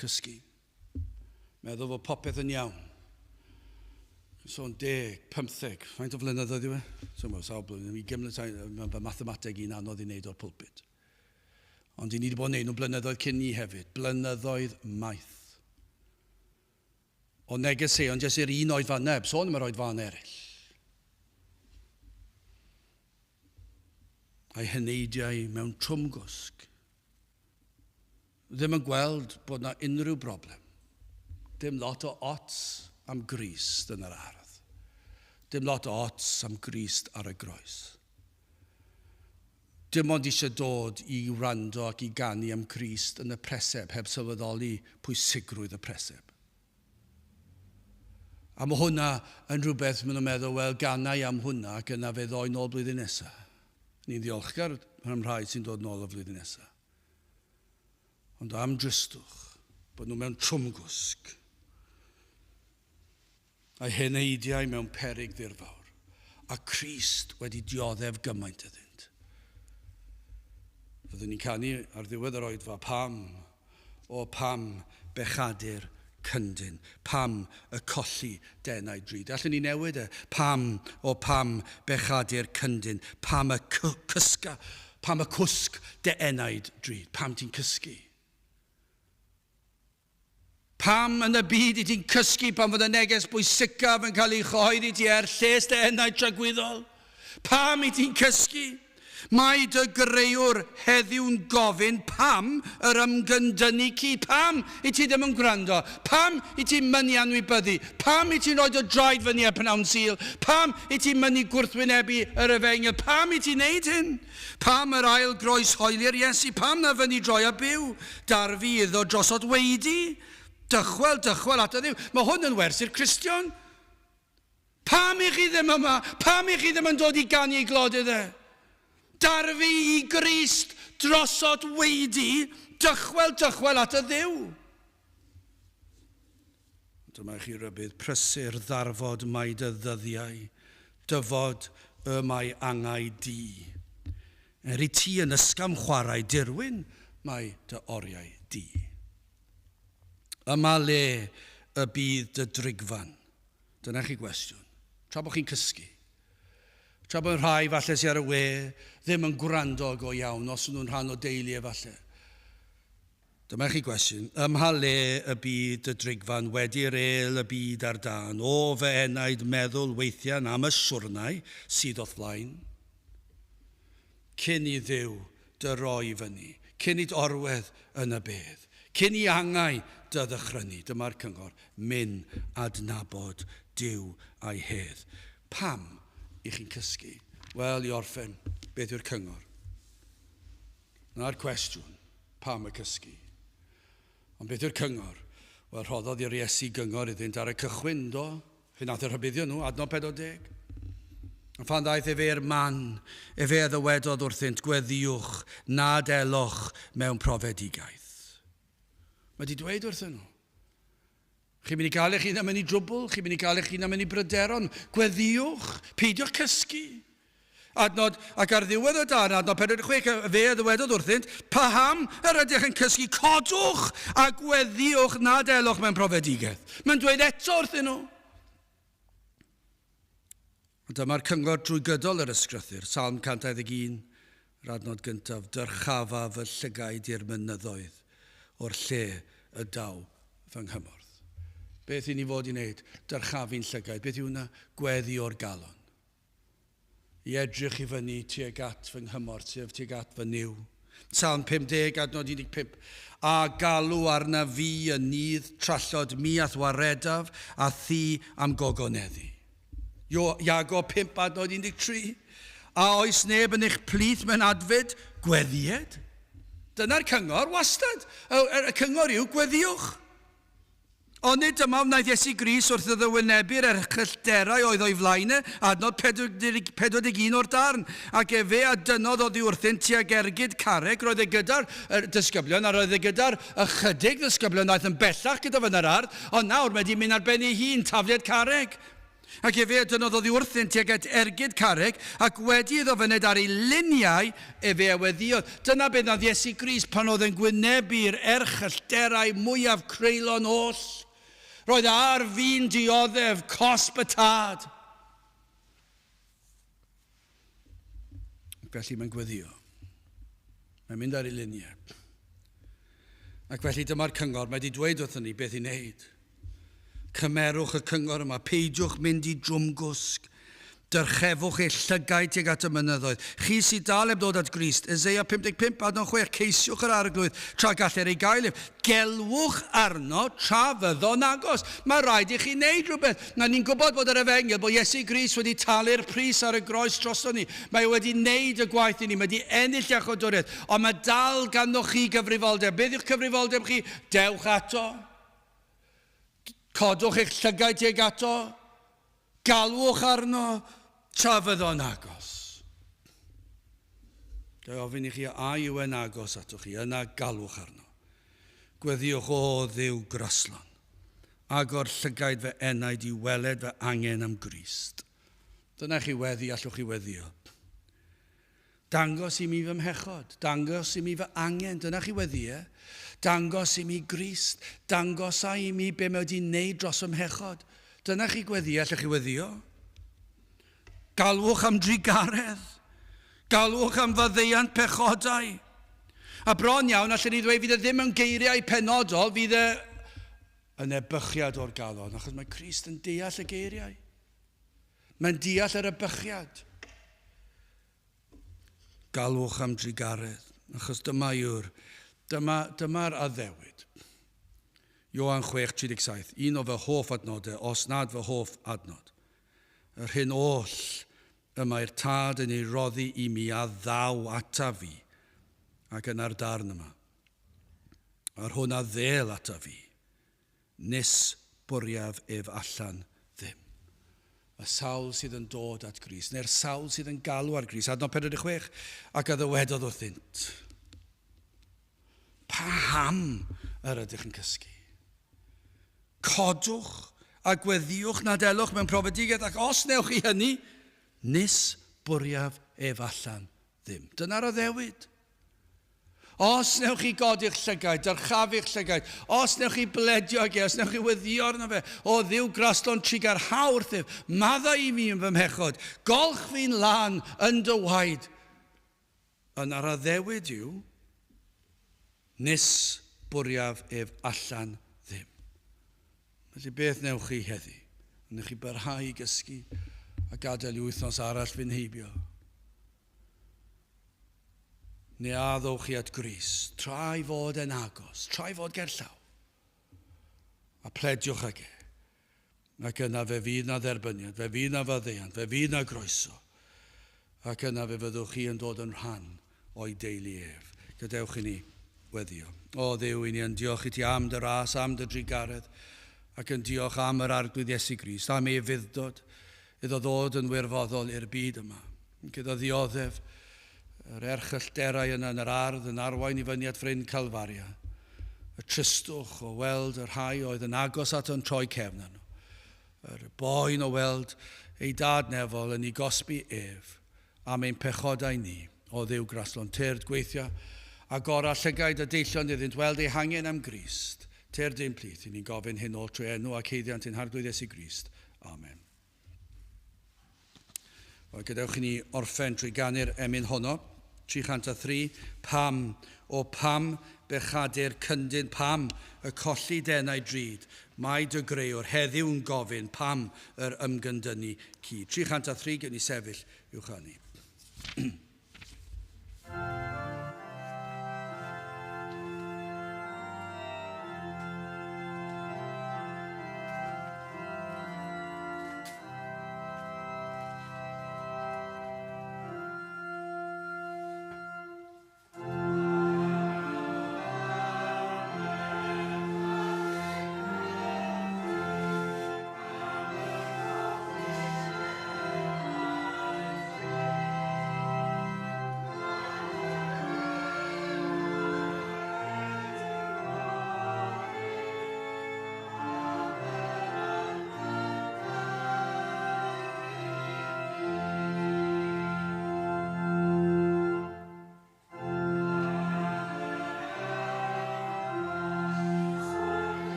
Cysgu. Meddwl fod popeth yn iawn. Sôn deg, pymtheg, faint o flynyddoedd yw e? So mae'n sawl blwyddyn, ugain mlynedd, mae fy mathemateg i'n anodd i wneud o'r pulpit. Ond i ni wedi bod yn neud nhw blynyddoedd cyn ni hefyd, blynyddoedd maith. O negeseuon jyst i'r un oedfa neb, sôn am yr oedfaon eraill. A'i heneidiau mewn trwmgwsg. Ddim yn gweld bod na unrhyw broblem. Dim lot o ots am Grist yn yr ardd. Dim lot o ots am Grist ar y groes. Dim ond eisiau dod i wrando ac i ganu am Grist yn y preseb heb sylweddoli pwysigrwydd y preseb. A mae hwnna yn rhywbeth maen nhw'n meddwl, wel, ganai am hwnna ac yna fe ddoi nôl blwyddyn nesaf. Ni'n ddiolchgar am rhai sy'n dod nôl y flwyddyn nesaf. Ond am dristwch, bod nhw mewn trwmgwsg. A'i heneidiau mewn peryg ddirfawr, a Crist wedi dioddef gymaint iddynt. Fyddwn ni'n canu ar ddiwedd yr oedfa, pam, o pam bechadur cyndyn, pam y colli denau drud. Allwn ni newid e, pam, o pam bechadur cyndyn, pam y cysga, pam y cwsg dy enaid drud, pam ti'n cysgu? Pam yn y byd i ti'n cysgu pan fod y neges bwysicaf yn cael ei chyhoeddi ti er lles dy enaid tragwyddol? Pam i ti'n cysgu? Mae dy greuwr heddiw'n gofyn pam yr ymgyndynnu ci? Pam i ti ddim yn gwrando? Pam i ti'n mynnu anwybyddu? Pam i ti'n rhoi dy draed fyny ar pnawn Sul? Pam i ti'n mynnu gwrthwynebu yr efengyl? Pam i ti'n neud hyn? Pam yr ail groes hoeli'r Iesu? Pam na fynnu droi a byw? Darfu iddo drosod weidi? Dychwel, dychwel at y Dduw. Mae hwn yn wers i'r Cristion. Pam i chi ddim yma? Pam i chi ddim yn dod i ganu ei glod iddo? Darfu i Grist drosod weidi, dychwel, dychwel at y Dduw. Dyma i chi rybudd prysur ddarfod mae dy ddyddiau, dyfod y mae angau di. Er i ti yn ysgafn chwarae dirwyn mae dy oriau di. Yma le y bydd dy drigfan. Dyna chi gwestiwn. Tra bod chi'n cysgu. Tra bod rhai falle sydd ar y we ddim yn gwrando go iawn, os nhw'n rhan o deulu efallai. Dyma chi gwestiwn. Ym mha le y bydd dy drigfan wedi'r êl y byd ar dân? O fy enaid meddwl weithian am y siwrnai sydd o'th flaen. Cyn i Dduw dy roi i fyny, cyn it orwedd yn y bedd, cyn i angau dy ddychrynu, dyma'r cyngor, myn adnabod Duw a'i hedd. Pam i chi'n cysgu? Wel, i orffen, beth yw'r cyngor? Na'r cwestiwn, pam y cysgu? Ond beth yw'r cyngor? Wel, rhoddodd i'r Iesu gyngor iddynt ar y cychwyn, do? Fe nath e rhybuddio nhw, adnod 40. A phan ddaeth efe i'r man, efe a ddywedodd wrthynt, gweddïwch nad eloch mewn profedigaeth. Mae wedi dweud wrthyn nhw. Chi'n mynd i gael eich hun am yn i drwbl, chi'n mynd i gael eich hun am yn i bryderon. Gweddïwch, peidiwch cysgu. Adnod, ac ar ddiwedd y darn, adnod 46, fe a ddywedodd wrthynt, Paham yr ydych yn cysgu? Codwch a gweddïwch nad elwch mewn profedigaeth. Mae'n dweud eto wrthyn nhw. Ond dyma'r cyngor drwy gydol yr ysgrythur, Salm 121, yr adnod gyntaf, Dyrchafa fy llygaid i'r mynyddoedd, o'r lle y daw fy nghymorth. Beth i ni fod i wneud? Dyrchafu'n llygaid. Beth yw hwnna? Gweddi o'r galon. I edrych i fyny tuag at fy nghymorth, sef tuag at fy Nuw. Salm 50, adnod 15. A galw arna fi yn nydd trallod mi a'th waredaf, a thi am gogoneddu. Iago 5, adnod 13. A oes neb yn eich plith mewn adfyd? Gweddied. Dyna'r cyngor, wastad. Y cyngor yw gweddiwch. Onid dyma wnaeth Iesu Grist wrth iddo wynebu'r erchyllterau oedd o'i flaen e, adnod 41 o'r darn, ac efe a dynnodd oddi wrthynt tuag ergyd carreg, roedd e gyda'r disgyblion, a roedd e gyda'r ychydig ddisgyblion ddaeth yn bellach gyda fe yn yr ardd, ond nawr mae wedi mynd ar ben ei hun, tafliad carreg. Ac efe a dynnodd oddi wrthynt tuag at ergyd carreg, ac wedi iddo fyned ar ei liniau, efe a weddïodd. Dyna beth wnaeth Iesu Grist pan oedd yn gwynebu'r erchyllterau mwyaf creulon oll. Roedd ar fin dioddef cosb y Tad. Ac felly mae'n gweddio. Mae'n mynd ar ei liniau. Ac felly dyma'r cyngor, mae wedi dweud wrthyn ni beth i wneud. Cymerwch y cyngor yma, peidiwch mynd i drwmgwsg. Dyrchefwch eich llygaid tuag at y mynyddoedd. Chi sydd dal heb ddod at Grist. Eseia 55, adnod 6, ceisiwch yr arglwydd tra galler ei gael ef. Gelwch arno tra fyddo'n agos. Mae rhaid i chi wneud rhywbeth. Na ni'n gwybod bod yr efengyl, bod Iesu Grist wedi talu'r pris ar y groes drosto ni. Mae e wedi wneud y gwaith i ni, mae wedi ennill iachawdwriaeth. Ond mae dal ganddo chi gyfrifoldeb. Beth yw'ch cyfrifoldeb chi? Dewch ato. Codwch eich llygaid tuag ato. Galwch arno tra fyddo'n agos. Ga i ofyn i chi a yw e'n agos atoch chi, yna galwch arno. Gweddïwch, o Dduw graslon, agor llygaid fy enaid i weled fy angen am Grist. Dyna chi weddi allwch chi weddio. Dangos i mi fy mhechod, dangos i mi fy angen, dyna chi weddi, e? Dangos i mi Grist, dangosa i mi be mae wedi wneud dros fy mhechod. Dyna chi gweddi, allwch chi weddio. Galwch am drugaredd. Galwch am faddeuant pechodau. A bron iawn, allwn ni ddweud, fydd e ddim yn geiriau penodol, fydd e yn ebychiad o'r galon, achos mae Crist yn deall y geiriau. Mae'n deall yr ebychiad. Galwch am drugaredd, achos dyma yw'r, dyma, dyma'r addewid. Ioan 6:37, un o fy hoff adnodau, os nad fy hoff adnod. Yr hyn oll y mae'r Tad yn ei roddi i mi a ddaw ata fi, ac yna'r darn yma. A'r hwn a ddêl ata fi, nis bwriaf ef allan ddim. Y sawl sydd yn dod at Grist, neu'r sawl sydd yn galw ar Grist, adnod 46, ac a ddywedodd wrthynt, Paham yr ydych yn cysgu? Codwch a gweddïwch nad elwch mewn profedigaeth, ac os newch chi hynny, nis bwriaf ef allan ddim. Dyna'r addewid. Os newch chi godi'ch llygaid, dyrchafu'ch llygaid, os newch chi bledio ag e, os newch chi weddio arno fe, o Dduw graslon trugarha wrthyf, maddau i mi yn fy mhechod, golch fi'n lân yn dy waed. Yna'r addewid yw, nis bwriaf ef allan ddim. Felly beth newch chi heddi? Newch chi barhau i gysgu a gadael i wythnos arall fynd heibio? Neu a ddowch chi at Grist, tra i fod e'n agos, tra i fod gerllaw, a plediwch ag e. Ac yna fe fydd na dderbyniad, fe fydd na faddeuant, fe fydd na groeso. Ac yna fe fyddwch chi yn dod yn rhan o'i deulu ef. Gadewch i ni weddio. O Dduw, i ni yn diolch i ti am dy ras, am dy drugaredd, ac yn diolch am yr Arglwydd Iesu Grist, am ei ufudd-dod, iddo ddod yn wirfoddol i'r byd yma. Gyda ddioddef yr erchyllterau yna yn yr ardd yn arwain i fyny at fryn Calfaria, y tristwch o weld y rhai oedd yn agos ato yn troi cefn arno, yr boen o weld ei dad nefol yn ei gosbi ef am ein pechodau ni, o Dduw graslon, tyrd gweithio, agora llygaid y deillion iddynt weld eu hangen am Grist, tyrd ein plith, i ni'n gofyn hyn oll trwy enw ac haeddiant ein Harglwydd Iesu Grist. Amen. Wel, gadewch i ni orffen trwy ganu'r emyn honno. 303, pam, o pam bechadur cyndyn, pam y colli denau drud, mae dy greuwr heddiw'n gofyn pam yr ymgyndynnu ci. 303, gewn ni sefyll i'w chanu.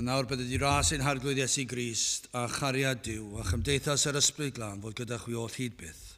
A nawr bydded i ras ein harglwydd Iesu Grist a chariad Duw a chymdeithas yr Ysbryd Glân fod gyda chwi oll hyd byth.